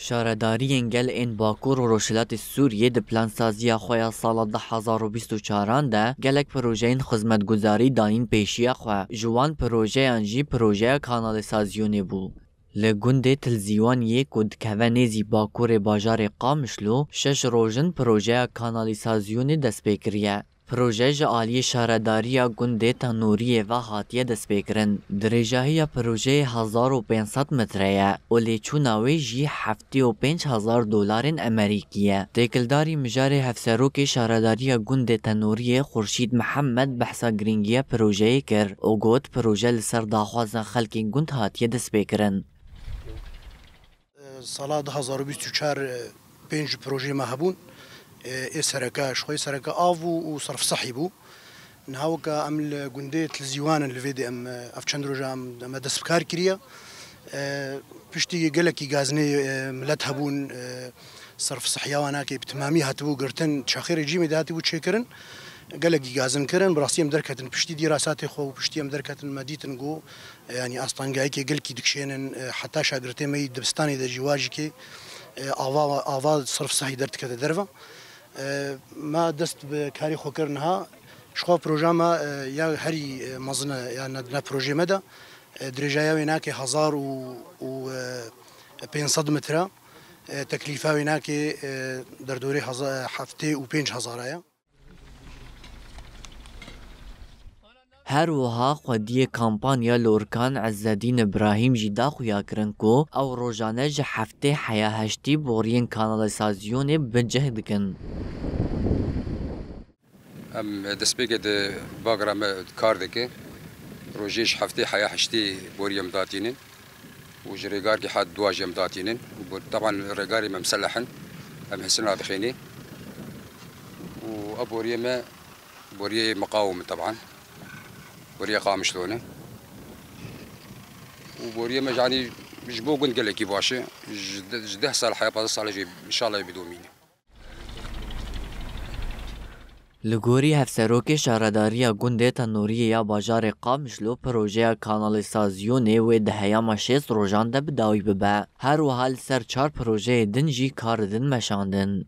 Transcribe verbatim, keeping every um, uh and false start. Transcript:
Şaredariyên gel ên Bakur û Rojhilatê Sûriyê di plansaziya xwe ya sala du hezar û bîst û çaran de gelek projeyên xizmetguzarî dayîn pêşiya xwe. Ji wan projeyan jî projeya kanalîsasyonê bû. Li gundê Tilzîwaniyê ku dikeve nêzî bakurê bajarê Qamişlo, şeş roj in projeya kanalîsasyonê dest pê kiriye. Proje ji aliyê şaredariya gundê Tenûriyê ve hatiye destpêkirin. Dirêjahiya projeyê hezar û pênc sed metre ye û lêçûna wê jî heftê û pênc hezar dolarên Emerîkî ye. Têkildarî mijarê hevserokê şaredariya gundê Tenûriyê Xurşîd Mihemed behsa girîngiya projeyê kir û got, proje li ser daxwaza xelkên gund hatiye destpêkirin. Sala du hezar û bîst û çar pênc projeyê me hebûn. Ê sereke, ji xwe yê sereke av bû û serf sihî bû. Niha weke em li gundê Tilzîwan in, li vê dê em, ev çend roja em, em dest bi kar kiriye. Piştî gelekî gazinê milet hebûn, serf sihiya wan nake bi timamî hatibû girtin, çaxê rejîmê de hatibû çêkirin. Gelekî gazin kirin, bi rastî em derketin piştî dîrasatê xwe û piştî em derketin me dîtin ku, yanî astangehekê gelkî dikişênin, e, heta şagirtê me yî dibistanê de jî wajikê, e, ava, ava sirf sahî derdikete derve. E, me dest bi karê xwe kir niha. Ji xwe proja me, e, ya herî, e, mezin e, ya ne, ne projê me de, e, dirêjaya wê nake hezar û, û, e, pênc sed metre. E, teklîfa wê nake, e, derdorê heza-, heftê û pênc hezara ye. Her wiha xwediyê kampanya Lorkan Ezzedîn Îbrahîm jî da xuyakirin ku ew rojane ji heftê heya heştî boriyên kanalîsasyonê bi cih dikin. Em destpêkê di bagra me kar dike. Rojê ji heftê heya heştê boriyê em datînin. û ji rêgarkî het dua jî em datînin. Bo-, teban rêgarê me miseleh in. Em hêsina dixênê. Û ev boriyê me, boriyê miqawim in teban. Boriyê Qamişlo ne. Û boriyê me, yanî, ji bo gund gelekî baş e. Ji de-, ji deh sal heya pazdeh sal jî înşallah bidomîne. Li gorî hevserokê şaredariya gundê Tenûriyê ya bajarê Qamişlo, projeya kanalîsasyonê wê di heyama şêst rojan de bi dawî bibe. Her wiha li ser çar projeyê din jî kar didin meşandin.